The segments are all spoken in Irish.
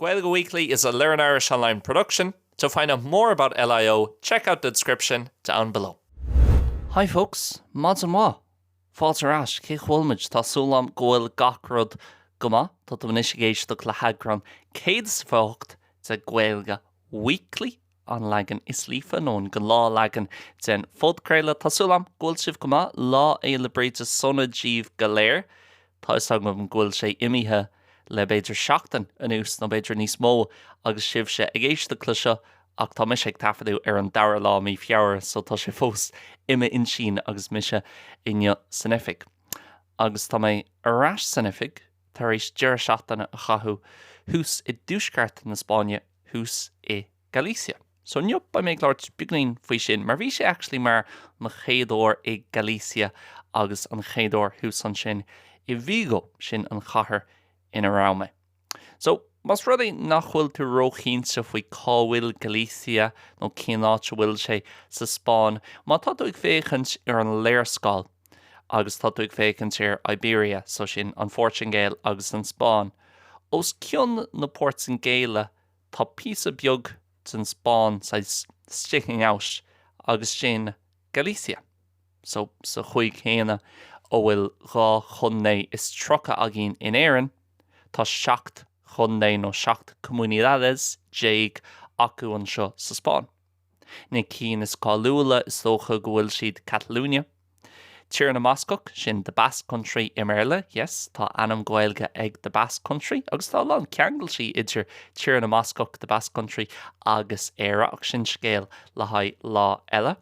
Gaeilge Weekly is a Learn Irish Online production. To find out more about LIO, check out the description down below. Hi folks, maidin mhaith! Fáilte ar ais, cén chaoi a bhfuil muid? Tá súil agam go bhfuil gach rud go maith. Tá tú anois ag éisteacht le heagrán 128 de Gaeilge Weekly, an leagan is líofa nó an gnáthleagan den phodchraoladh. Tá súil agam go bhfuil sibh go maith. Lá Fhéile Bríde sona daoibh go léir. Tá fhios agam go bhfuil sé imithe le b'fhéidir seachtain anuas nó b'fhéidir níos mó agus sibhse ag éisteacht le seo ach tá mise ag taifeadadh ar an dara lá mí Feabhra so tá sé fós i m'intinn agus mise inniu san oifig. Agus tá mé ar ais san oifig tar éis deireadh seachtaine a chaitheamh thuas i dtuaisceart na Spáinne, thuas i Galicia. So inniu beidh mé ag labhairt beagainín faoi sin mar bhí sé actually mar mo chéad uair i Galicia agus an chéad uair thuas ansin i Vigo, sin an chathair ina raibh mé. So más rud é nach bhfuil tú róchinnte faoi cá bhfuil Galicia nó cén áit a bhfuil sé sa Spáinn, má tá tú ag féachaint ar an léarscáil agus tá tú ag féachaint ar Iberia, so sin an Phortaingéil agus an Spáinn, os cionn na Portaingéile Tá píosa beag den Spáinn saghas sticking out agus sin Galicia. So sa chaoi chéanna a bhfuil 32 chontae againn in Éirinn, tá 7 chontae nó 17 comunidades acu anseo sa Spáinn. Na cinn is cáiliúla is dócha go bhfuil siad Catalunya, Tír na mBascach, sin The Basque Country i mBéarla, yes, tá ainm Gaeilge ag The Basque Country agus tá a lán ceangailtí idir Tír na mBascach, The Basque Country, agus Éire, ach sin scéal le haghaidh lá eile.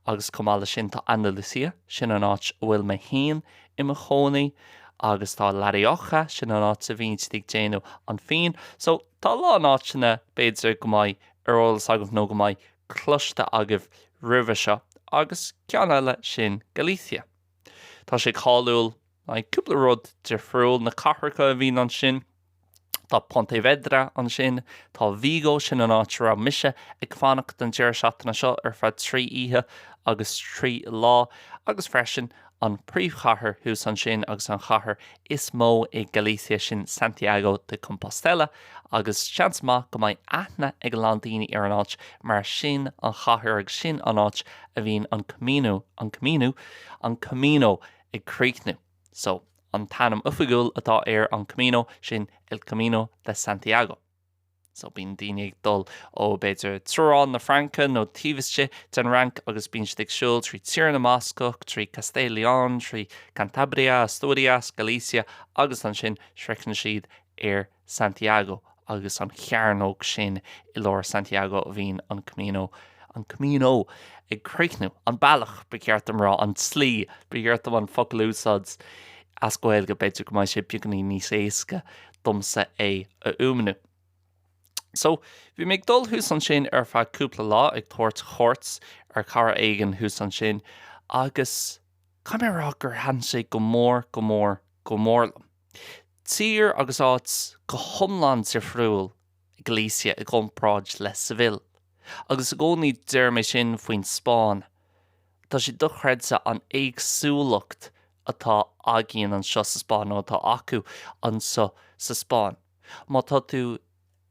Agus chomh maith le sin tá Andalusia, sin an áit a bhfuil mé féin i mo chónaí, agus tá La Rioja, sin an áit a bhíonn siad ag déanamh an fíon. So tá a lán áiteanna b'fhéidir go mbeidh ar eolas agaibh nó go mbeidh cloiste agaibh roimhe seo, agus ceann eile sin Galicia. Tá sé cáiliúil le haghaidh cúpla rud difriúil, na cathracha a bhíonn ansin, tá Pontevedra ansin, tá Vigo, sin an áit a raibh mise ag fanacht an deireadh seachtaine seo ar feadh 3 oíche agus 3 lá, agus freisin an príomhchathair thuas ansin agus an chathair is mó i Galicia, sin Santiago de Compostela, agus seans maith go mbeidh aithne ag a lán daoine ar an áit mar sin an chathair agus sin an áit a bhíonn an Camino, an Camino, an Camino ag críochnú. So, an t-ainm oifigiúil atá ar an Camino, sin El Camino de Santiago. So bíonn daoine ag dul ó b'fhéidir teorainn na Fraince nó taobh istigh den Fhrainc agus bíonn siad ag siúl trí Tír na mBascach, trí Castile Leon, trí Cantabria, Asturias, Galicia agus ansin sroicheann siad ar Santiago agus an chearnóg sin i lár Santiago a bhíonn an Camino, an Camino ag críochnú, an bealach ba cheart dom rá, an tslí, ba cheart dom an focal a úsáid as Gaeilge, b'fhéidir go mbeidh sé beagáinín níos éasca domsa é a fhuaimniú. So, bhí mé ag dul thuas ansin ar feadh cúpla lá ag tabhairt cuairt ar chara éigin thuas ansin agus caithfidh mé a rá gur thaitin sé go mór, go mór, go mór liom. Tír agus áit go hiomlán difriúil Galicia i gcomparáid le Seville. Agus i gcónaí deir mé sin faoin Spáinn. Tá sé dochreidte an éagsúlacht atá againn anseo sa Spáinn, nó atá acu anseo sa Spáinn. Má tá tú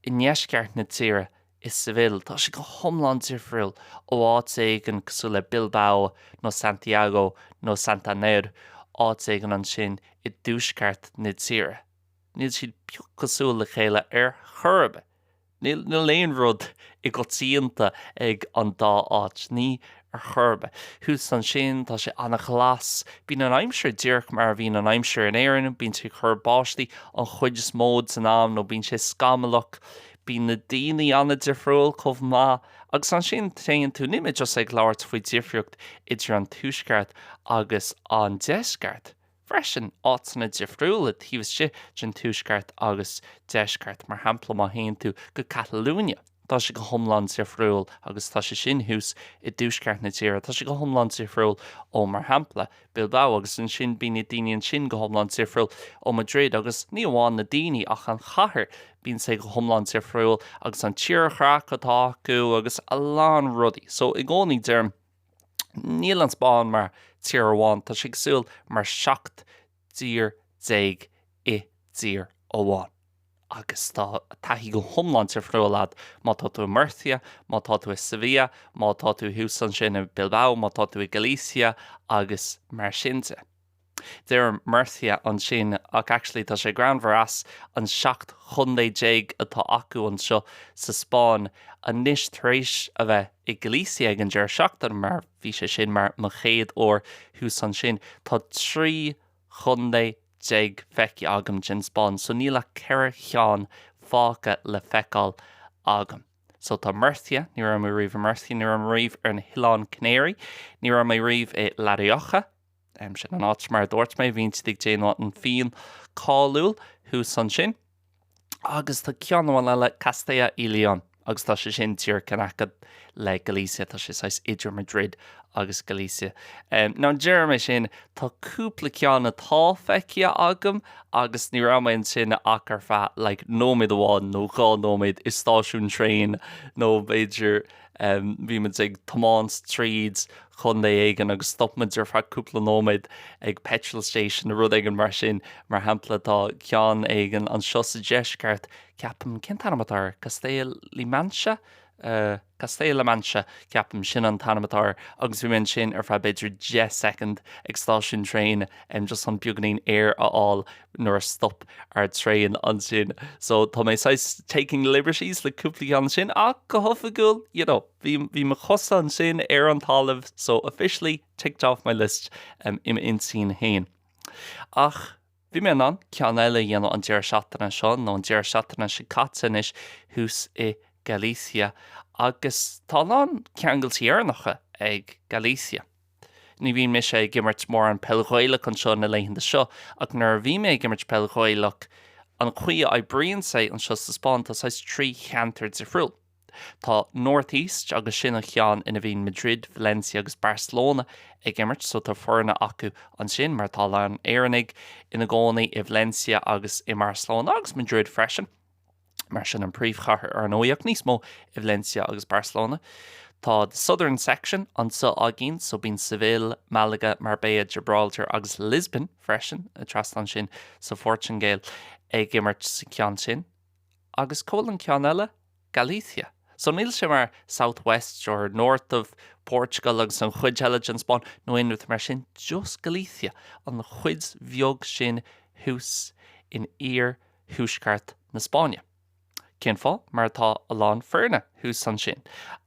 i ndeisceart na tíre, i Seville, tá sé go hiomlán difriúil ó áit éigin cosúil le Bilbao nó Santiago nó Santander, áit éigin ansin i dtuaisceart na tíre. Níl siad pioc cosúil le chéile ar chor ar bith. Níl aon rud i gcoitianta ag an dá áit, ní ar chor ar bith. Thuas ansin tá sé an-ghlas, bíonn an aimsir díreach mar a bhíonn an aimsir in Éirinn, bíonn sé ag cur báistí an chuid is mó den am nó bíonn sé scamallach, bíonn na daoine an-difriúil chomh maith. Agus ansin téann tú, níl mé just ag labhairt faoi difríocht idir an tuaisceart agus an deisceart, freisin, áiteanna difriúla taobh istigh den tuaisceart agus deisceart. Mar shampla, má théann tú go Catalunya, tá sé go hiomlán difriúil agus tá sé sin thuas i dtuaisceart na tíre, tá sé go hiomlán difriúil ó, mar shampla, Bilbao agus ansin bíonn na daoine ansin go hiomlán difriúil ó Madrid agus ní amháin na daoine ach an chathair, bíonn sé go hiomlán difriúil agus an tírdhreach atá acu agus a lán rudaí. So i gcónaí deirim, Níl an Spáinn mar tír amháin, tá sé cosúil mar 17 dtír i dtír amháin. Agus tá taithí go hiomlán difriúil agat má tá tú i Murcia, má tá tú i Sevilla, má tá tú thuas ansin i Bilbao, má tá tú i Galicia agus mar sin de. Deirim Murcia ansin ach actually tá sé greannmhar as an 17 chontae atá acu anseo sa Spáinn anois tar éis a bheith i Galicia ag an deireadh seachtaine mar bhí sé sin mar mo chéad uair thuas ansin. Tá 13 chontae feicthe agam den Spáinn so níl ach 4 cheann fágtha le feiceáil agam. So tá Murcia, ní raibh mé riamh i Murcia, ní raibh mé riamh ar na hOileáin Canary, ní raibh mé riamh i La Rioja, sin an áit mar a dúirt mé, bhíonn siad ag déanamh an fíon cáiliúil thuas ansin. Agus tá ceann amháin eile, Castilla y León, agus tá sé sin díreach in aice le Galicia, tá sé saghas idir Madrid agus Galicia. Now deirim é sin, tá cúpla ceann atá feicthe agam agus ní raibh mé ansin ach ar feadh like nóiméad amháin nó dhá nóiméad i stáisiún traein nó b'fhéidir Bhí muid ag tiomáint tríd chontae éigin agus stop muid ar feadh cúpla nóiméad ag petrol station nó rud éigin mar sin. Mar shampla, tá ceann éigin anseo sa deisceart, ceapaim, cén t-ainm atá air? Castilla-La Mancha? Castilla-La Mancha, ceapaim, sin an t-ainm atá air. Agus bhí mé ansin ar feadh b'fhéidir 10 soicind ag stáisiún traein just chun beagáinín aer a fháil nuair a stop ár dtraein ansin. So tá mé saghas taking liberties le cúpla ceann ansin ach go hoifigiúil, you know, bhí, bhí mo chosa ansin ar an talamh so officially ticked off my list um, i m'intinn féin. Ach bhí mé in ann ceann eile a dhéanamh an deireadh seachtaine seo nó an deireadh seachtaine seo caite anois thuas i Galicia agus tá a lán ceangailtí Éireannacha ag Galicia. Ní bhíonn mise ag imirt mórán peil Ghaelach anseo na laethanta seo, ach nuair a bhí mé ag imirt peil Ghaelach, an chaoi a oibríonn sé anseo sa Spáinn, tá saghas 3 cheantar difriúil. Tá North East agus sin an cheann ina bhíonn Madrid, Valencia agus Barcelona ag imirt, so tá foirne acu ansin mar tá a lán Éireannaigh ina gcónaí i Valencia agus i mBarcelona agus Madrid freisin. Mar sin an príomhchathair ar ndóigh, ach níos mó i Valencia agus Barcelona. Tá the Southern Section anseo againn, so bíonn Seville, Malaga, Marbella, Gibraltar agus Lisbon freisin, trasna ansin sa Phortaingéil, ag imirt sa cheann sin. Agus cá bhfuil an ceann eile? Galicia. So níl sé mar South West or North of Portugal agus an chuid eile den Spáinn nó aon rud mar sin, just Galicia, an chuid bheag sin thuas in iar thuaisceart na Spáinne. Cén fáth? Mar tá a lán foirne thuas ansin.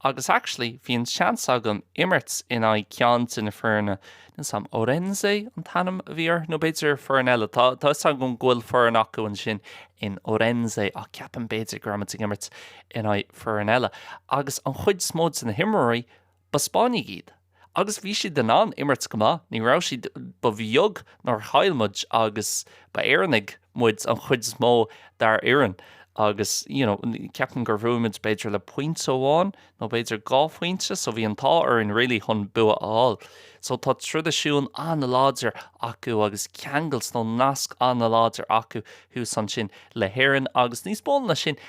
Agus actually bhí an seans agam imirt in aghaidh ceann de na foirne, níl 's a'm, Ourense an t-ainm a bhí orthu nó b'fhéidir foireann eile. Tá tá 'fhios agam go bhfuil foireann acu ansin in Ourense ach ceapaim b'fhéidir go raibh muid ag imirt in aghaidh foireann eile. Agus an chuid is mó de na himreoirí, Ba Spáinnigh iad. Agus bhí siad in ann imirt go maith, ní raibh siad, ba bheag nár chaill muid agus ba Éireannaigh muid an chuid is mó dár fhoireann agus you know ceapaim gur bhuaigh muid b'fhéidir le pointe amháin nó b'fhéidir dhá phointe so bhí an t-ádh orainn really chun bua a fháil. So tá traidisiún an-láidir acu agus ceangailt nó nasc an-láidir acu thuas ansin le hÉirinn agus níos mó ná sin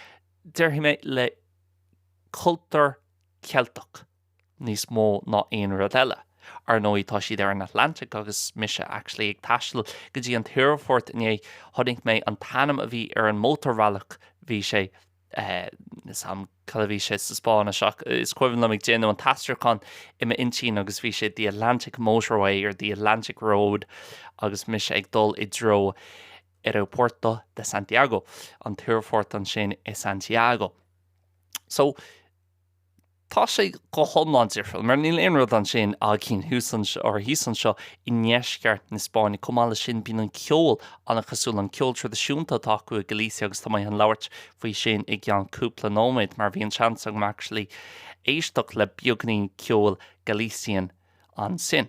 déarfaidh mé le cultúr Ceilteach níos mó ná aon rud eile. Ar ndóigh tá siad ar an Atlantic agus mise actually ag taisteal go dtí an t-aerfort inné chonaic mé an t-ainm a bhí ar an mótarbhealach bhí sé eh níl 's a'm cad a bhí sé sa Spáinnis ach is cuimhin liom ag déanamh an t-aistriúchán i m'intinn agus bhí sé the Atlantic Motorway or the Atlantic Road agus mise ag dul i dtreo Aeropuerto de Santiago, an t-aerfort ansin i Santiago. So, tá sé go hiomlán difriúil, mar níl aon rud ansin againn thuas anseo, or thíos anseo i ndeisceart na Spáinne. Chomh maith leis sin, bíonn an ceol an-chosúil, an ceol traidisiúnta atá acu i Galicia agus tá mé chun labhairt faoi sin i gceann cúpla nóiméad, mar bhí an seans agam actually éisteacht le beagainín ceoil Galician ansin.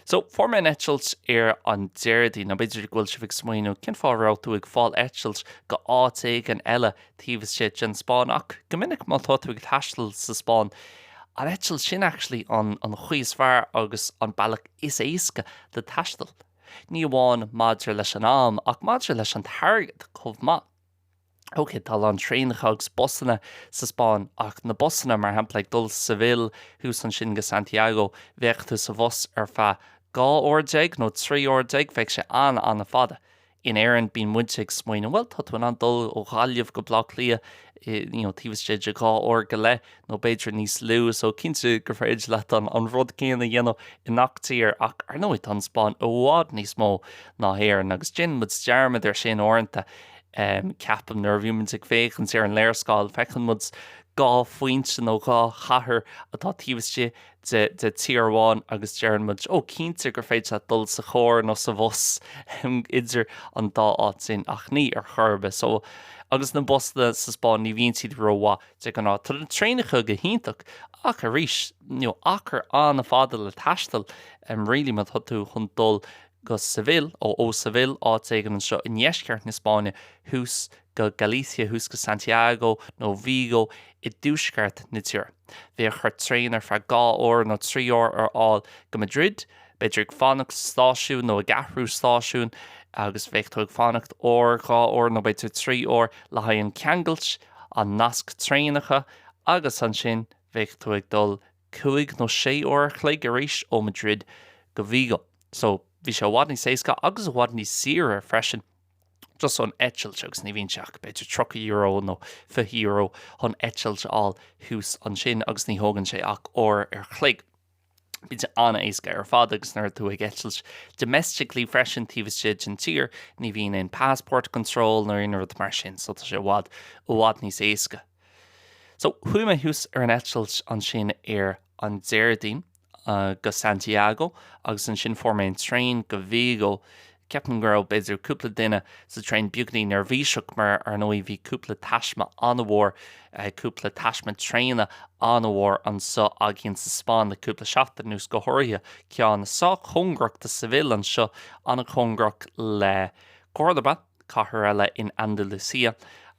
So, fuair mé an eitilt ar an Déardaoin, nó b'fhéidir go bhfuil sibh ag smaoineamh, cén fáth a raibh tú ag fáil eitilt go áit éigin eile taobh istigh den Spáinn? Ach go minic má tá tú ag taisteal sa Spáinn, an eitilt sin actually an an chaoi is fearr agus an bealach is éasca le taisteal. Ní amháin maidir leis an am, ach maidir leis an t-airgead chomh maith. Ok, tá a lán traenacha agus busanna sa Spáinn, ach na busanna, mar shampla, ag dul Seville thuas ansin go Santiago, bheadh tú sa bhus ar feadh 12 uair nó 13 uair, bheadh sé an-an-fhada. In Éirinn, bíonn muid ag smaoineamh, bhuel, tá tú in ann dul ó Ghaillimh go Baile Átha Cliath you know, taobh istigh de 2 uair go leith nó b'fhéidir níos lú, so cinnte gur féidir leat an an rud céanna a dhéanamh i ngach tír ach ar ndóigh tá an Spáinn i bhfad níos mó ná Éirinn agus déanann muid dearmad ar sin uaireanta. Ceapaim nuair a bhíonn muid ag féachaint ar an léarscáil feiceann muid 2 phointe nó 2 chathair atá taobh istigh de de tír amháin agus deireann muid, ó cinnte gur féidir leat dul sa charr nó sa bhus idir an dá áit sin ach ní ar chor ar bith. So, agus na busanna sa Spáinn ní bhíonn siad rómhaith de ghnáth. Tá na traenacha go hiontach ach arís, you know, achar an-fhada le taisteal really má tá tú chun dul go Seville, ó ó Seville, áit éigin anseo i ndeisceart na Spáinne, thuas go Galicia, thuas go Santiago nó Vigo i dtuaisceart na tíre. Bheadh ort traein ar feadh 2 uair nó 3 uair a fháil go Madrid, b'fhéidir ag fanacht sa stáisiún nó ag athrú stáisiún agus bheadh tú ag fanacht uair, 2 uair nó b'fhéidir 3 uair le haghaidh an ceangailt, an nasc traenacha agus ansin bheadh tú ag dul 5 nó 6 uair a chloig arís ó Madrid go Vigo. So, bhí sé i bhfad níos éasca agus i bhfad níos saoire freisin. just an eitilt agus ní bhíonn sé ach b'fhéidir €30 nó €20 chun eitilt a fháil thuas ansin agus ní thógann sé ach uair ar chloig. Bíonn sé an-éasca ar fad agus nuair atá tú ag eitilt domestically freisin taobh istigh den tír ní bhíonn aon passport control nó aon rud mar sin so tá sé i bhfad i bhfad níos éasca. So chuaigh mé thuas ar an eitilt ansin ar an Déardaoin. go Santiago agus ansin fuair mé an traein go Vigo. Ceapaim go raibh b'fhéidir cúpla duine sa traein beagainín neirbhíseach mar ar ndóigh bhí cúpla taisme an-mhór, cúpla taisme traenach an-mhór anseo againn sa Spáinn le cúpla seachtain anuas, go háirithe ceann sách cóngarach do Seville anseo, an-chóngarach le Córdoba, cathair eile in Andalusia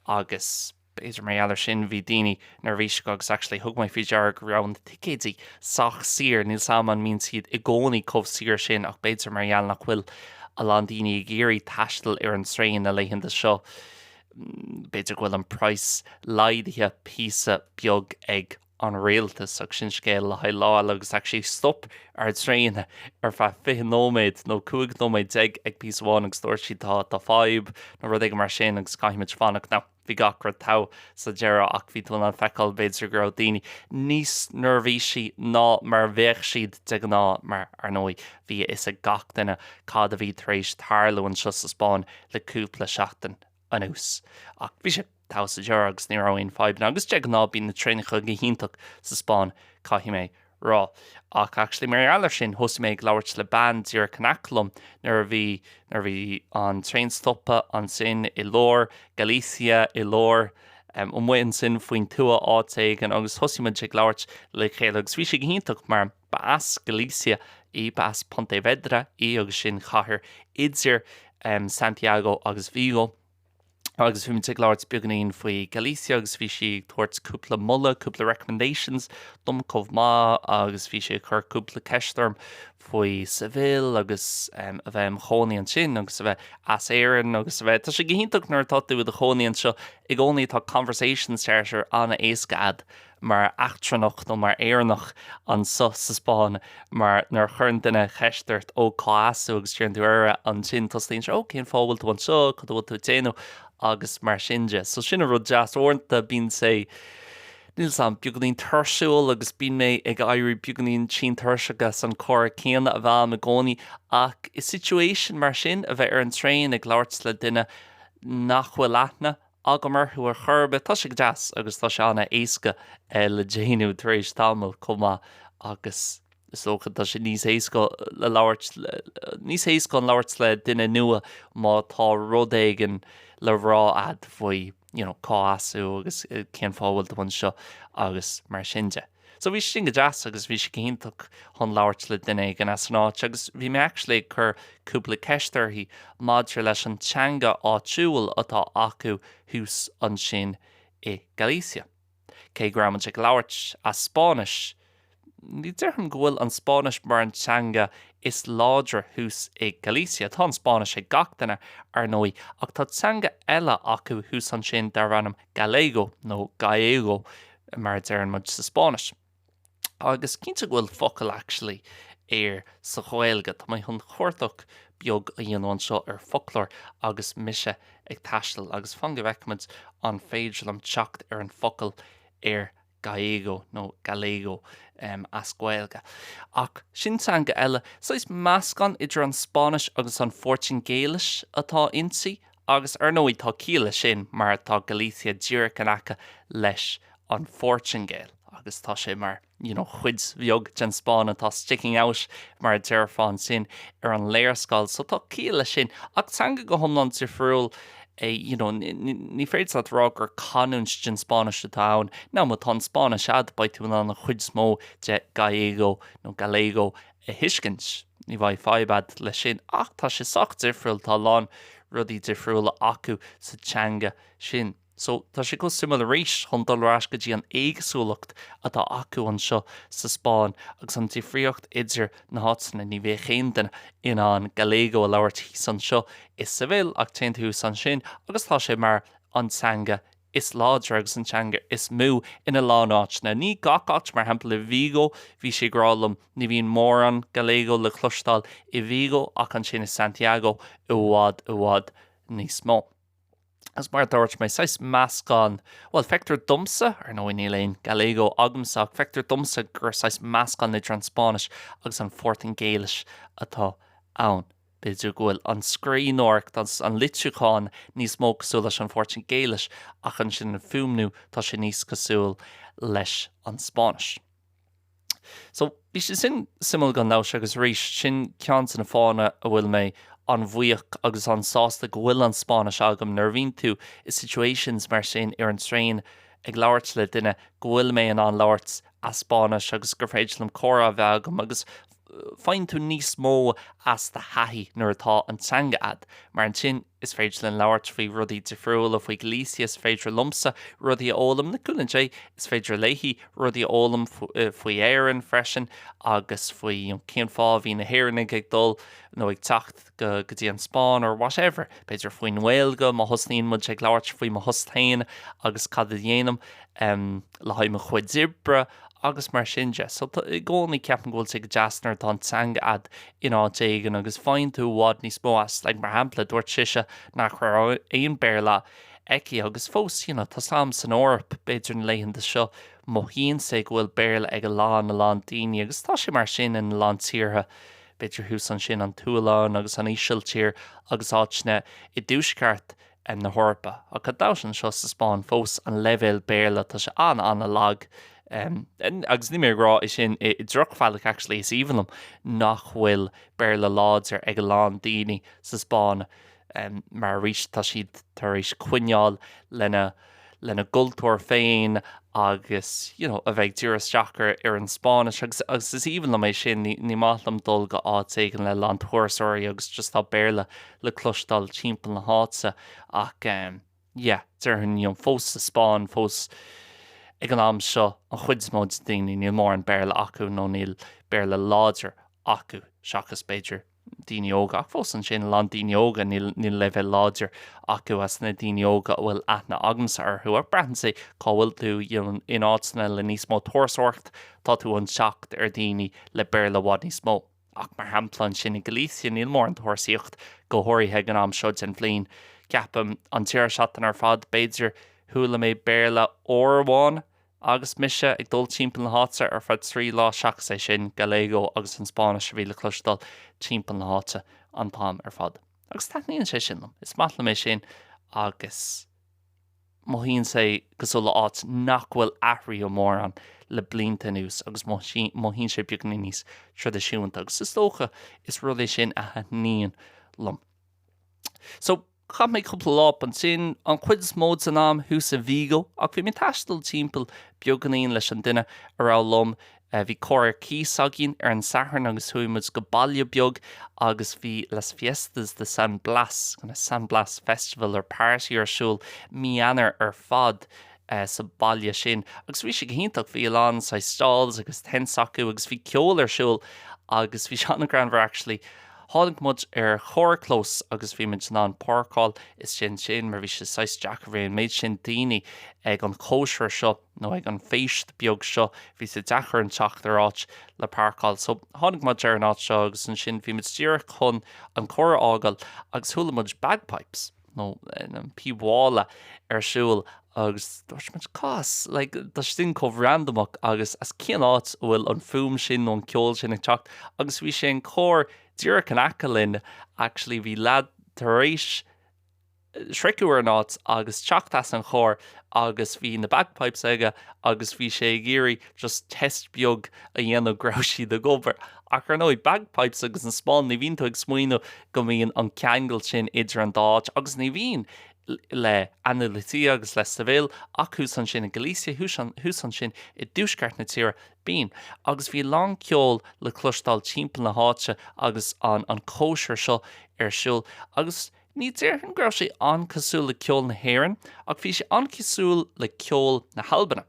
agus. B'fhéidir mar gheall ar sin bhí daoine neirbhíseach agus actually thug mé faoi deara go raibh na ticéidí sách saor, níl 's a'm an mbíonn siad i gcónaí chomh saor sin ach b'fhéidir mar gheall nach bhfuil a lán daoine ag iarraidh taisteal ar an traein na laethanta seo b'fhéidir go bhfuil an praghas laghdaithe píosa beag ag an rialtas ach sin scéal le haghaidh lá eile agus actually stop ár dtraein ar feadh 20 nóiméad nó 15 nóiméad ag píosa amháin agus dúirt siad tá tá fadhb nó rud éigin mar sin agus caithfimid fanacht. Now bhí gach rud togha sa deireadh ach bhí tú in ann feiceáil b'fhéidir go raibh daoine níos neirbhísí ná mar a bheadh siad de ghnáth mar ar ndóigh bhí a fhios ag gach duine cad a bhí tar éis tarlú anseo sa Spáinn le cúpla seachtain anuas. Ach bhí sé togha sa deireadh agus ní raibh aon fadhbanna agus de ghnáth bíonn na traenacha go hiontach sa Spáinn, caithfidh mé rá. Ach actually mar gheall air sin thosaigh mé ag labhairt le bean díreach in aice liom nuair a bhí nuair a bhí an traein stoptha ansin i lár Galicia i lár amuigh ansin faoin tuath áit éigin agus thosaigh muid ag labhairt le chéile agus bhí sé go hiontach mar Ba as Galicia í, ba as Pontevedra í agus sin cathair idir Santiago agus Vigo. Agus bhí muid ag labhairt beagáinín faoi Galicia agus bhí sí ag tabhairt cúpla moladh, cúpla recommendations dom chomh maith agus bhí sí ag cur cúpla ceist orm faoi Seville agus a bheith im chónaí ansin agus a bheith as Éirinn agus a bheith, tá sé go hiontach nuair atá tú i do chónaí anseo i gcónaí tá conversation starter an-éasca a'd mar eachtrannach nó mar Éireannach anseo sa Spáinn mar nuair a chuireann duine ceist ort ó cá as tú agus deireann tú Éire ansin tosaíonn sé ó cén fáth a bhfuil tú anseo, cad a bhfuil tú ag déanamh agus mar sin de. So sin an rud deas uaireanta bíonn sé níl 's a'm beagáinín tuirsiúil agus bíonn mé ag éirí beagáinín tinn tuirseach as an comhrá céanna a bheith a'm i gcónaí ach i situation mar sin a bheith ar an traein ag labhairt le duine nach bhfuil aithne agam orthu ar chor ar bith. Tá sé go deas agus tá sé an-éasca le déanamh tar éis tamaill chomh maith agus is dócha tá sé níos éasca le labhairt, níos éasca an labhairt le duine nua má tá rud éigin le rá a'd faoi you know cá as thú agus cén fáth a bhfuil tú anseo agus mar sin de. So bhí sé sin go deas agus bhí sé go hiontach chun labhairt le duine éigin as an áit agus bhí mé actually ag cur cúpla ceist uirthi maidir leis an teanga áitiúil atá acu thuas ansin i Galicia. Cé go raibh muid ag labhairt as Spáinnis, ní déarfainn go bhfuil an Spáinnis mar an teanga is láidre thuas i Galicia. Tá an Spáinnis ag gach duine, ar ndóigh, ach tá teanga eile acu thuas ansin darb ainm Galego nó Gallego mar a deireann muid sa Spáinnis. Agus cinnte go bhfuil focal actually air sa Ghaeilge. Tá mé chun cuardach. beag a dhéanamh anseo ar foclóir agus mise ag taisteal agus fan go bhfeicfimid an féidir liom teacht ar an focal ar Gallego nó Galego as Gaeilge. Ach sin teanga eile, saghas meascán idir an Spáinnis agus an Phortaingéilis atá inti agus ar ndóigh tá ciall leis sin mar tá Galicia díreach in aice leis an Phortaingéil agus tá sé mar you know chuid bheag den Spáinn atá sticking out mar a déarfá ansin ar an léarscáil so tá ciall leis sin ach teanga go hiomlán difriúil é you know ní féidir leat rá gur canúint den Spáinnis atá ann now má tá an Spáinnis a'd beidh tú in ann an chuid is mó de Gallego nó Galego a thuiscint ní bheidh fadhb a'd leis sin ach tá sé sách difriúil tá a lán rudaí difriúla acu sa teanga sin. So, tá sé chomh suimiúil arís chun dul ar ais go dtí an éagsúlacht atá acu anseo sa Spáinn agus an difríocht idir na háiteanna. Ní bheadh aon duine in ann Galego a labhairt thíos anseo i Seville ach téann tú thuas ansin agus tá sé mar an teanga is láidre agus an teanga is mó ina lán áiteanna. Ní gach áit, mar shampla i Vigo, bhí sé ag rá liom, ní bhíonn mórán Galego le cloisteáil i Vigo ach ansin i Santiago i bhfad i bhfad níos mó. Agus mar a dúirt mé, saghas meascán, bhuel, feictear domsa, ar ndóigh níl aon Galego agamsa, ach feictear domsa gur saghas meascán idir an Spáinnis agus an Phortaingéilis atá ann. B'fhéidir go bhfuil an scríbhneoireacht agus an litriúchán níos mó cosúil leis an Phortaingéilis ach ansin an fuaimniú, tá sé níos cosúil leis an Spáinnis. So, bhí sé sin suimiúil gan dabht agus arís, sin ceann de na fáthanna a bhfuil mé an-bhuíoch agus an-sásta go bhfuil an Spáinnis agam nuair a bhíonn tú i situations mar sin ar an traein ag labhairt le duine go bhfuil mé in ann labhairt as Spáinnis agus gur féidir liom comhrá a bheith agam agus faigheann tú níos mó as do thaithí nuair atá an teanga a'd mar ansin is féidir linn labhairt faoi rudaí difriúla, faoi Galicia, is féidir liomsa rudaí a fhoghlaim, le cúnamh Dé, is féidir léi rudaí a fhoghlaim faoi Éirinn freisin agus faoi cén fáth a bhí na hÉireannaigh ag dul nó ag teacht go go dtí an Spáinn or whatever, b'fhéidir faoin nGaeilge má thosnaíonn muid ag labhairt faoi mo thost féin agus cad a dhéanaim le haghaidh mo chuid oibre agus mar sin de. So i gcónaí ceapaim go bhfuil sé go deas nuair atá an teanga a'd in áit éigin agus faigheann tú i bhfad níos mó as. Like mar shampla dúirt sise nach raibh aon Béarla aici agus fós you know tá sam san Eoraip b'fhéidir na laethanta seo mothaíonn sé go bhfuil Béarla ag a lán a lán daoine agus tá sé mar sin in a lán tíortha b'fhéidir thuas ansin an tSualainn agus an Ísiltír agus áiteanna i dtuaisceart na hEorpa. Ach gan dabht anseo sa Spáinn fós an leibhéal Béarla tá sé an-an-lag agus níl mé ag rá é sin i drochbhealach actually is aoibhinn liom nach bhfuil Béarla láidir ag a lán daoine sa Spáinn mar arís tá siad tar éis coinneáil lena lena gcultúr féin agus you know, a bheith ag díriú isteach ar, ar an Spáinnis agus, agus is aoibhinn liom é sin, ní, ní maith liom dul go áit éigin le lán turasóirí agus just tá Béarla le cloisteáil timpeall na háite ach um, yeah, déarfainn you know, fós sa Spáinn, fós ag an am seo an chuid is mó de daoine níl mórán Béarla acu nó níl Béarla láidir acu seachas b'fhéidir daoine óga, ach fós ansin, a lán daoine óga, níl níl leibhéal láidir acu as na daoine óga a bhfuil aithne agamsa orthu. Ach braitheann sé cá bhfuil tú, you know, in áiteanna le níos mó turasóireacht, tá tú chun teacht ar daoine le Béarla i bhfad níos mó. Ach mar shampla ansin i Galicia níl mórán turasóireacht, go háirithe ag an am seo den bhliain. Ceapaim an deireadh seachtaine ar fad, b'fhéidir, chuala mé Béarla uair amháin Agus mise ag dul timpeall na háite ar feadh 3 lá seachas é sin, Galego agus an Spáinnis a bhí le cloisteáil timpeall na háite an t-am ar fad. Agus taitníonn sé sin liom. Is maith liom é sin agus mothaíonn sé cosúil le áit nach bhfuil athraithe mórán le blianta anuas agus mothaíonn sé beagáinín níos traidisiúnta agus is dócha is rud é sin a thaitníonn liom. So, Chaith mé cúpla lá ansin, an chuid is mó den am thuas i Vigo, ach bhí mé ag taisteal timpeall beagáinín leis an duine a raibh liom. Bhí carr ar cíos againn ar an Satharn agus chuaigh muid go baile beag agus bhí Las Fiestas de San Blas, kind of San Blas Festival or party ar siúl mí Eanáir ar fad sa bhaile sin agus bhí sé go hiontach, bhí a lán saghas stalls agus tents acu agus bhí ceol ar siúl agus bhí sé an-ghreannmhar actually. Tháinig muid ar charrchlós agus bhí muid in ann páirceáil istigh ansin mar bhí sé saghas deacair, bhí an méid sin daoine ag an chóisir seo nó ag an bhféist beag seo, bhí sé deacair an teacht ar áit le páirceáil. So tháinig muid ar an áit seo agus ansin bhí muid díreach chun an carr a fhágáil agus chuala muid bagpipes nó an píob mhála ar siúl agus dúirt muid cá as, like, tá sé sin chomh randamach agus as cén áit a bhfuil an fuaim sin nó an ceol sin ag teacht agus bhí sé an carr díreach in aice linn actually bhí leaid tar éis sroicheadh ar an áit agus teacht as an charr agus bhí na bagpipes aige agus bhí sé ag iarraidh just test beag a dhéanamh go raibh siad ag obair. Ach ar ndóigh bagpipes agus an Spáinn ní bhíonn tú ag smaoineamh go mbíonn an ceangal sin idir an dá áit agus ní bhíonn le Andalucía agus le Seville ach thuas ansin i Galicia, thuas ansin i dtuaisceart na tíre, bíonn. Agus bhí a lán ceoil le cloisteáil timpeall na háite agus an an cóisir seo ar siúl agus ní déarfainn go raibh sé an-cosúil le ceol na hÉireann ach bhí sé an-cosúil le ceol na hAlbana.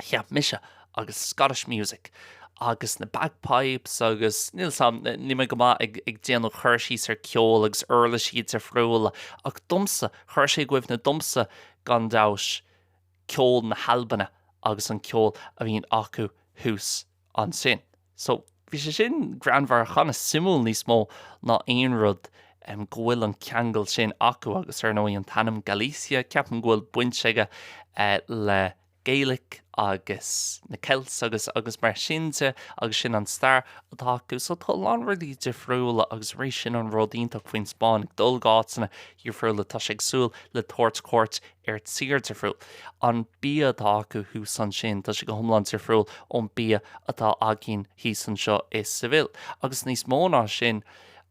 cheap mise, agus Scottish music agus na bagpipes agus níl 's a'm, níl mé go maith ag ag déanamh cur síos ar ceol agus uirlisí difriúla ach domsa, chuir sé i gcuimhne domsa gan dabht ceol na hAlbana agus an ceol a bhíonn acu thuas ansin. So, bhí sé sin greannmhar ach an-suimiúil níos mó ná aon rud go bhfuil an ceangal sin acu agus ar ndóigh an t-ainm Galicia, ceapaim go bhfuil baint aige le Gaelic agus na Celts agus agus mar sin de agus sin an stair atá acu. So tá a lán rudaí difriúla agus arís sin an rud iontach faoin Spáinn, ag dul go áiteanna difriúla tá sé cosúil le tabhairt cuairt ar tír difriúil. An bia atá acu thuas ansin, tá sé go hiomlán difriúil ón bia atá againn thíos anseo i Seville. Agus níos mó ná sin,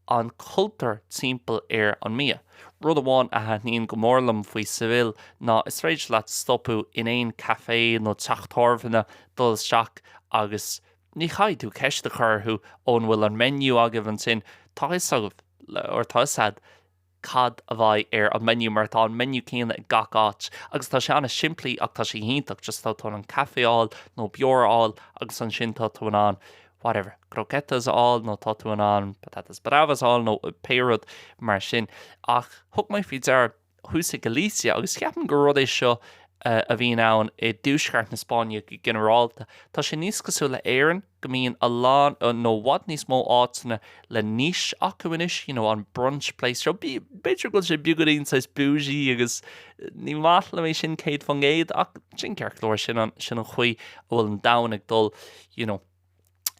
an cultúr timpeall ar an mbia. Rud amháin a thaitníonn go mór liom faoi Seville ná is féidir leat stopadh in aon café nó teach tábhairne, dul isteach agus ní chaithfidh tú ceist a chur orthu ó an bhfuil an menu agaibh ansin, tá fhios agaibh, or tá fhios a'd. cad a bheidh ar an menu mar tá an menu céanna ag gach áit agus tá sé an-simplí ach tá sé iontach, just tá tú in ann caife a fháil nó beoir a fháil agus ansin tá tú in ann whatever, croquetas a fháil nó tá tú in ann patatas bravas a fháil nó pé rud mar sin. Ach thug mé faoi deara thuas i Galicia agus ceapaim gur rud é seo a bhíonn ann i dtuaisceart na Spáinne go ginearálta, tá sé níos cosúil le Éirinn, go mbíonn a lán, nó i bhfad níos mó áiteanna le niche acu anois, you know, an brunch place seo, b'fhéidir go bhfuil sé beagáinín saghas bougie agus ní maith liom é sin 100% ach sin ceart go leor, sin an, sin an chaoi a bhfuil an domhan ag dul, you know,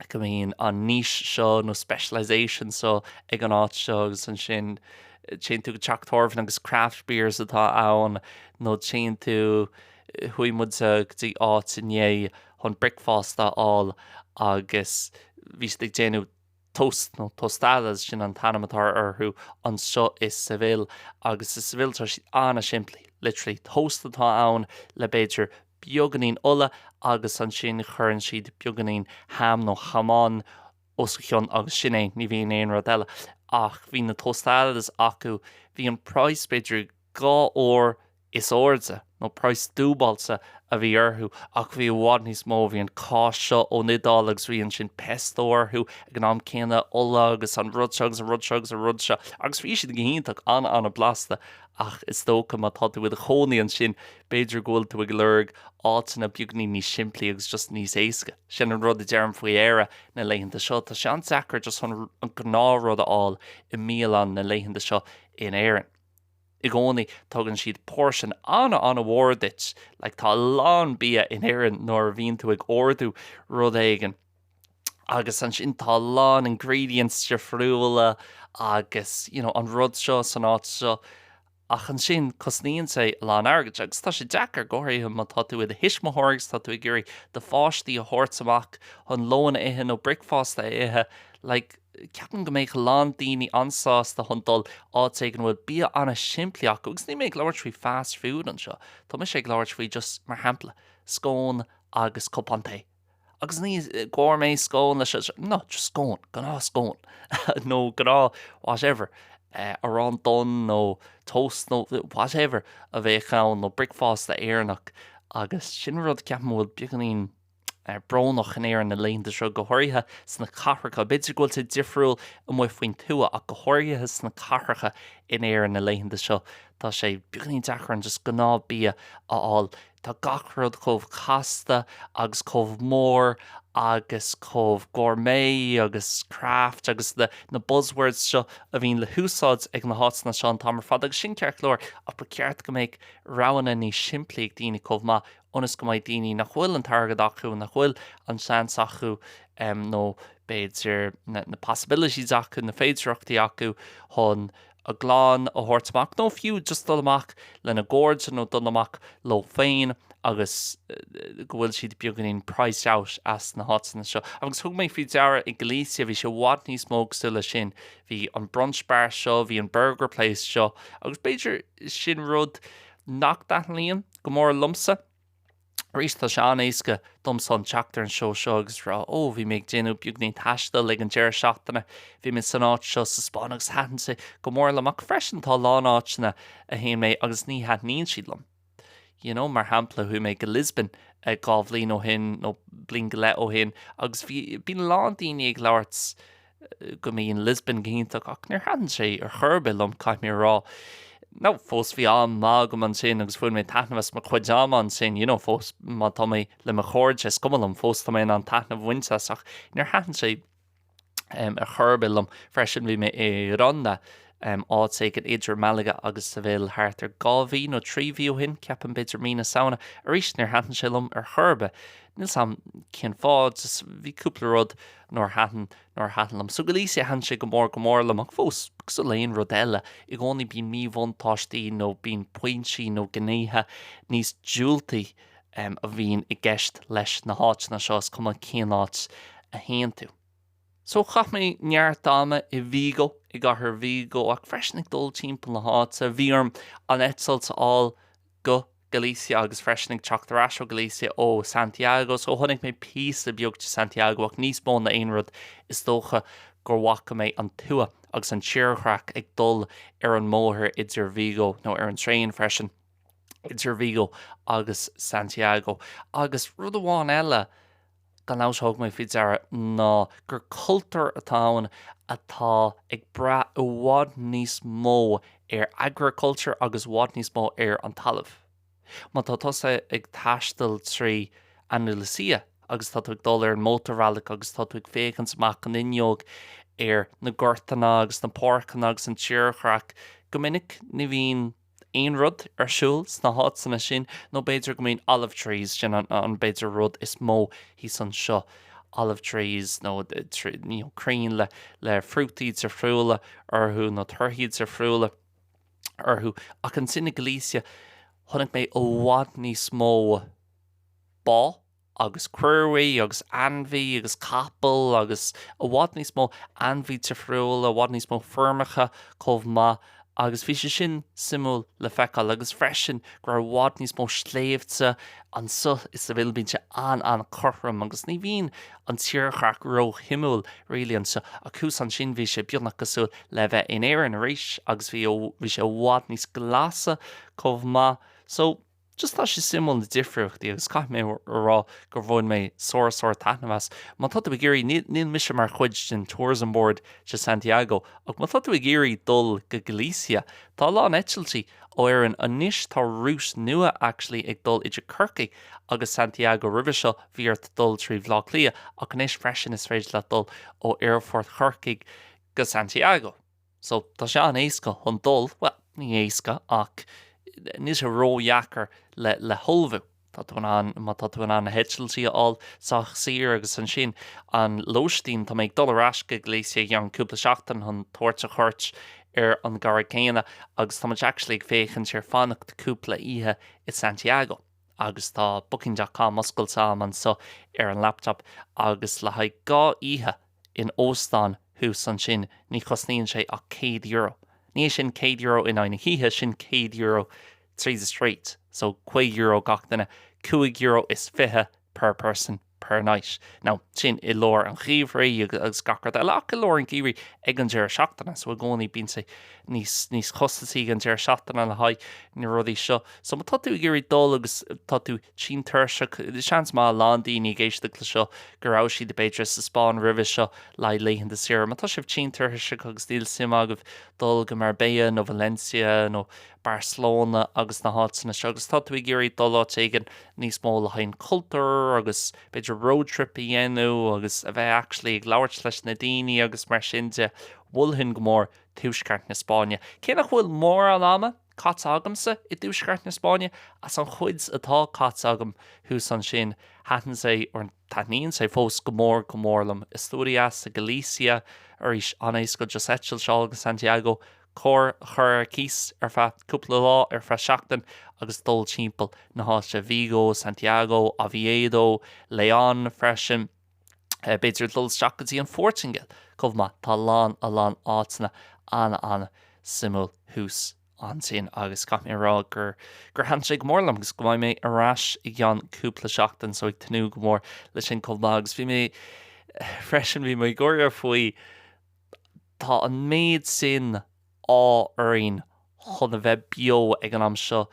go mbíonn an niche seo nó specialisation seo ag an áit seo agus ansin téann tú go teach tábhairne agus craft beers atá ann nó téann tú, chuaigh muid go dtí áit inné chun bricfeasta a fháil agus bhí siad ag déanamh toast nó tostadas, sin an t-ainm atá orthu anseo i Seville agus i Seville tá siad an-simplí, literally toast atá ann le b'fhéidir beagáinín ola agus ansin cuireann siad beagáinín ham nó jamón os a chionn agus sin é, ní bhíonn aon rud eile. Ach bhí na tostadas acu, bhí an praghas b'fhéidir 2 uair is airde, nó praghas dúbailte a bhí orthu, ach bhí i bhfad níos mó, bhí an cáis seo ón Iodáil agus bhí ansin pesto orthu ag an am céanna, ola agus an rud seo agus an rud seo agus an rud seo, agus bhí siad go hiontach, an-an-blasta, ach is dócha má tá tú i do chónaí ansin, b'fhéidir go bhfuil tú ag lorg áiteanna beagáinín níos simplí agus just níos éasca. Sin an rud a deirim faoi Éire na laethanta seo, tá sé an-deacair just an gnáthrud a fháil i mbialann na laethanta seo in Éirinn. I gcónaí tugann siad portion an-an-mhór duit, like tá a lán bia in Éirinn nuair a bhíonn tú ag ordú rud éigin agus ansin tá a lán ingredients difriúla agus you know an rud seo san áit seo ach ansin cosnaíonn sé a lán airgid agus tá sé deacair go háirithe má tá tú i do thuismitheoir agus tá tú ag iarraidh do pháistí a thabhairt amach chun lón a ithe nó bricfeasta a ithe like Ceapaim go mbeadh a lán daoine an-sásta chun dul áit éigin a bhfuil bia an-simplí acu, agus níl mé ag labhairt faoi fast food anseo, tá mise ag labhairt faoi just, mar shampla, scone agus cupán tae. Agus ní gourmet scone leis seo, no, just scone, gnáth scone, nó gnáth whatever, arán donn nó toast nó whatever a bheadh ann, nó bricfeasta Éireannach, agus sin rud ceapaim a bhfuil beagáinín. brónach in Éirinn na laethanta seo, go háirithe sna cathracha. B'fhéidir go bhfuil sé difriúil amuigh faoin tuath ach go háirithe sna cathracha in Éirinn na laethanta seo, tá sé beagáinín deacair an just gnáth bia a fháil. Tá gach rud chomh casta agus chomh mór agus chomh gourmet agus craft agus na na buzzwords seo a bhíonn le húsáid ag na háiteanna seo an t-am ar fad agus sin ceart go leor ach ba cheart go mbeadh roghanna níos simplí ag daoine chomh maith ionas go mbeidh daoine nach bhfuil an t-airgead acu, nach bhfuil an seans acu nó b'fhéidir na possibilities acu, na féidearthachtaí acu chun a gclann a thabhairt amach nó fiú just dul amach lena gcairde nó dul amach leo féin agus go bhfuil siad beagáinín priced out as na háiteanna seo. Agus thug mé faoi deara i Galicia, bhí sé i bhfad níos mó cosúil leis sin. Bhí an brunch bar seo, bhí an burger place seo agus b'fhéidir sin rud nach dtaitníonn go mór liomsa. Arís, tá sé an-éasca domsa an teacht ar an seó seo agus rá, ó, bhí mé ag déanamh beagnín taistil ag an deireadh seachtaine, bhí mé san áit seo sa Spáinn agus thaitin sé go mór liom. Ach freisin tá a lán áiteanna a théann mé agus ní thaitníonn siad liom. You know, mar shampla, chuaigh mé go Lisbon 2 bhliain ó shin nó bliain go leith ó shin agus bhí, bíonn a lán daoine ag labhairt go mbíonn Lisbon go hiontach ach níor thaitin sé ar chor ar bith liom, caithfidh mé a rá. Now, fós bhí am maith agam ansin agus bhain mé taitneamh as mo chuid ama ansin, you know, fós má tá mé le mo chairde, is cuma liom, fós tá mé in ann taitneamh a bhaint as ach níor thaitin sé ar chor ar bith liom. Freisin bhí mé i Ronda, áit éigin idir Malaga agus Seville thart ar 2 mhí nó 3 mhí ó shin, ceapaim, b'fhéidir mí na Samhna. Arís níor thaitin sé liom ar chor ar bith. Níl 's a'm cén fáth, just bhí cúpla rud nár thaitin, nár thaitin liom. So Galicia thaitin sé go mór go mór liom ach fós, cosúil le aon rud eile, i gcónaí bíonn míbhuntáistí nó bíonn pointí nó gnéithe níos diúltaí a bhíonn i gceist leis na háiteanna seo, is cuma cén áit a théann tú. So chaith mé neart ama i Vigo, i gcathair Vigo, ach freisin ag dul timpeall na háite. Bhí orm an eitilt a fháil go Galicia agus freisin ag teacht ar ais ó Galicia ó Santiago. So chonaic mé píosa beag de Santiago ach níos mó ná aon rud is dócha go bhfaca mé an tuath agus an tírdhreach ag dul ar an mbóthar idir Vigo nó ar an traein freisin idir Vigo agus Santiago. Agus rud amháin eile, gan amhras a thug mé faoi deara ná gur cultúr atá ann atá ag brath i bhfad níos mó ar agriculture agus i bhfad níos mó ar an talamh. Má tá tusa ag taisteal trí Andalusia agus tá tú ag dul ar an mótarbhealach agus tá tú ag féachaint amach an fhuinneog ar na gortanna agus na páirceanna agus an tírdhreach, go minic ní bhíonn aon rud ar siúl sna háiteanna sin, nó b'fhéidir go mbíonn olive trees, sin an, an b'fhéidir rud is mó thíos anseo, olive trees nó you know, crainn le, le frútaí difriúla orthu nó torthaí difriúla orthu. Ach ansin i Galicia, chonaic mé i bhfad níos mó ba, agus caoirigh agus ainmhí agus capall agus i bhfad níos mó ainmhí difriúla, i bhfad níos mó feirmeacha chomh maith agus bhí sé sin suimiúil le feiceáil agus freisin go raibh i bhfad níos mó sléibhte anseo i Seville, bíonn sé an-an-chothrom agus ní bhíonn an tírdhreach róshuimiúil really anseo ach thuas ansin bhí sé beagnach cosúil le bheith in Éirinn arís agus bhí bhí sé i bhfad níos glasa chomh maith so Just tá sé suimiúil na difríochtaí agus caithfidh mé a rá gur bhain mé sár sár taitneamh as. Má tá tú ag iarraidh, níl, níl mise mar chuid den Tourism Board de Santiago, ach má tá tú ag iarraidh dul go Galicia, tá a lán eitiltí ó Éirinn. Anois tá route nua actually ag dul idir Corcaigh agus Santiago, roimhe seo bhí ort dul trí Bhaile Átha Cliath ach anois freisin is féidir leat dul ó aerfort Chorcaigh go Santiago. So, tá sé an-éasca chun dul, bhuel, ní éasca ach níl sé ródheacair le, le hullmhú. Tá tú in ann, má tá tú in ann na heitiltí a fháil sách saor agus ansin an lóistín, tá mé ag dul ar ais go Galicia i gceann cúpla seachtain chun tabhairt a chuairt ar an gcara céanna agus tá muid actually ag féachaint ar fanacht cúpla oíche i Santiago agus tá booking dot com oscailte agam anseo ar an laptop agus le haghaidh 2 oíche in óstán thuas ansin, ní chosnaíonn sé ach €100. Ní hé sin €100 in aghaidh na hoíche, sin €100 tríd is tríd. So €50 gach duine, €25 per person per. per night. Now, sin i lár an gheimhridh agus gach rud eile ach i lár an gheimhridh ag an deireadh seachtaine, so i gcónaí bíonn sé níos, níos costasaí ag an deireadh seachtaine le haghaidh na rudaí seo. So má tá tú ag iarraidh dul agus tá tú tinn tuirseach, seans maith a lán daoine ag éisteacht le seo go raibh siad b'fhéidir sa Spáinn roimhe seo le haghaidh laethanta saoire. Má tá sibh tinn tuirseach agus níl suim agaibh dul go Marbella nó Valencia nó Barcelona agus na háiteanna seo agus tá tú ag iarraidh dul áit éigin níos mó le haghaidh an cultúr agus b'fhéidir road trip a dhéanamh agus a bheith actually ag labhairt leis na daoine agus mar sin de, mholfainn go mór Tuaisceart na Spáinne. Cé nach bhfuil mórán ama caite agamsa i dTuaisceart na Spáinne, as an chuid atá caite agam thuas ansin, thaitin sé, or taitníonn sé fós go mór go mór liom. Asturias, Galicia, arís an-éasca just eitilt a fháil go Santiago, carr a chur ar cíos ar feadh cúpla lá, ar feadh seachtain agus dul timpeall na háite, Vigo, Santiago, Oviedo, León freisin, b'fhéidir dul isteach go dtí an Phortaingéil chomh maith. Tá a lán, a lán áiteanna an-an-suimiúil thuas ansin agus caithfidh mé a rá gur gur thaitin sé go mór liom agus go mbeidh mé ar ais i gceann cúpla seachtain so ag tnúth go mór le sin chomh maith agus bhí mé freisin bhí mé ag gáire faoi Tá an méid sin ádh orainn chun a bheith beo ag an am seo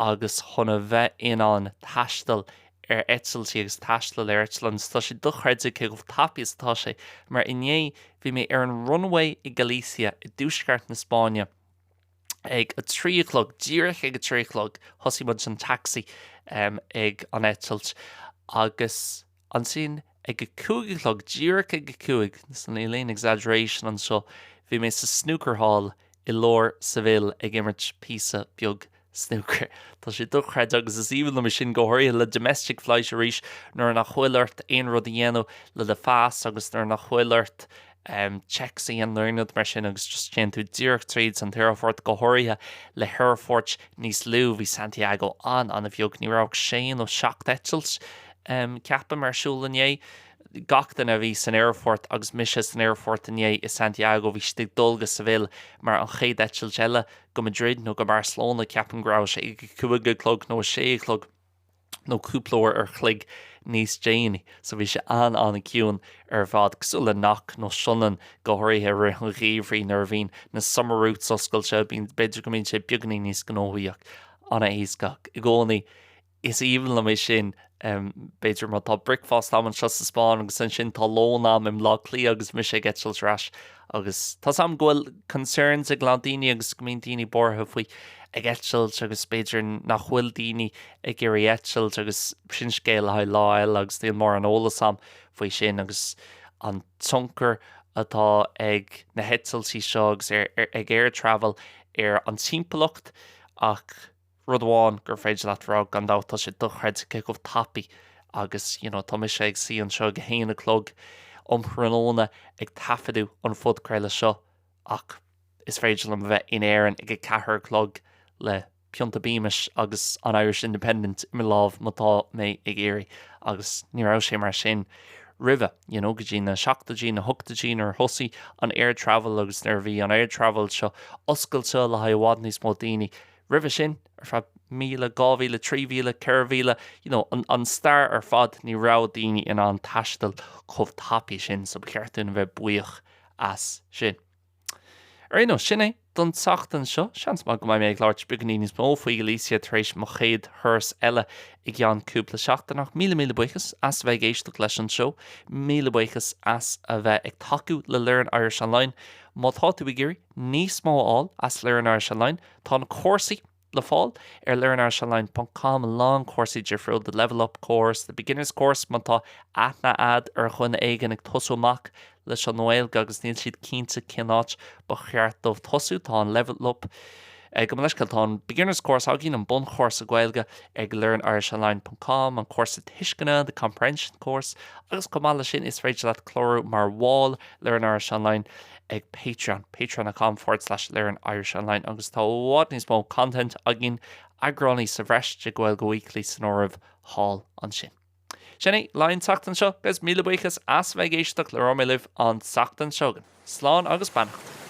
agus chun a bheith in ann taisteal ar eitiltí agus taisteal ar eitleán agus tá sé dochreidte cé chomh tapaidh is atá sé mar inné bhí mé ar an runway i Galicia i dtuaisceart na Spáinne ag a 3 a chlog, díreach ag a 3 a chlog, thosaigh muid an taxi ag an eitilt agus Ansin ag a 5 a chlog, díreach ag a 5, níl aon exaggeration anseo, bhí mé sa snooker hall i lár Seville ag imirt píosa beag snooker. Tá sé dochreidte agus is aoibhinn liom é sin, go háirithe le domestic flight arís nuair nach bhfuil ort aon rud a dhéanamh le do phas agus nuair nach bhfuil ort checks a dhéanamh nó aon rud mar sin agus just téann tú díreach tríd an t-aerfort, go háirithe le haerfoirt níos lú. Bhí Santiago an-an-bheag, ní raibh ach sé nó seacht eitilt ceapaim, ar siúl inné. Gach duine a bhí san aerfort agus mise san aerfort inné i Santiago, bhí siad ag dul go Seville mar an chéad eitilt eile go Madrid nó go Barcelona, ceapaim go raibh sé ag a 5 a chlog nó a 6 a chlog nó cúpla uair ar chloig níos déanaí. So bhí sé an-an-ciúin ar fad, cosúil le Knock nó Sionainn go háirithe i rith an gheimhridh nuair a bhíonn na summer routes oscailte, bíonn, b'fhéidir go mbíonn sé beagáinín níos gnóthaí ach an-éasca i gcónaí. Is aoibhinn liom é sin. B'fhéidir má tá bricfeasta a'm anseo sa Spáinn agus ansin tá lón a'm i mBleá Cliath agus mise ag eitilt ar ais agus tá's a'm go bhfuil concerns ag a lán daoine agus go mbíonn daoine buartha faoi ag eitilt agus b'fhéidir nach bhfuil daoine ag iarraidh eitilt agus sin scéal le haghaidh lá eile agus níl mórán eolas a'm faoi sin agus an tionchar atá ag na heitiltí seo agus ar, ar, ag air travel ar an timpeallacht ach Rud amháin gur féidir leat a rá, gan dabht, tá sé dochreidte cé chomh tapaidh agus you know tá mise ag suí anseo ag a haon a chlog um thráthnóna ag taifeadadh an phodchraoladh seo ach is féidir liom a bheith in Éirinn ag a ceathair a chlog le pionta Beamish agus an Irish Independent i mo lámh má tá mé ag iarraidh agus ní raibh sé mar sin roimhe, you know, go dtí na seachtóidí, na hochtóidí nuair a thosaigh an air travel agus nuair a bhí an air travel seo oscailte le haghaidh i bhfad níos mó daoine. Roimhe sin, ar feadh 1,000, 2,000, 3,000, 4,000, you know, an, an stair ar fad, ní raibh daoine in ann taisteal chomh tapaidh sin, so ba cheart dúinn a bheith buíoch as sin. Ar aon nós, sin é don tseachtain seo. Seans maith go mbeidh mé ag labhairt beagáinín níos mó faoi Galicia tar éis mo chéad thuras eile i gceann cúpla seachtain, ach míle míle buíochas as a bheith ag éisteacht leis an seó. Míle buíochas as a bheith ag tacú le Learn Irish Online. Má tá tú ag iarraidh níos mó a fháil as Learn Irish Online, Tá na cúrsaí le fáil ar learnirishonline ponc com, a lán cúrsaí difriúil, the level up course, the beginners course má tá aithne a'd ar dhuine éigin ag tosú amach leis an nGaeilge agus níl siad cinnte cén áit ba cheart dóibh tosú, tá an level up, gabh mo leithscéal, tá an beginners course againn, an bunchúrsa Gaeilge ag learnirishonline ponc com, an cúrsa tuisceana, the comprehension course, agus chomh maith leis sin is féidir leat clárú mar bhall Learn Irish Online ag Patreon, patreon dot com forward slash Learn Irish Online agus tá i bhfad níos mó content againn, eagránaí sa bhreis de Gaeilge Weekly san áireamh thall ansin. Sin é le haghaidh an tseachtain seo, guys, míle buíochas as a bheith ag éisteacht labhróidh mé libh an tseachtain seo chugainn. Slán agus beannacht.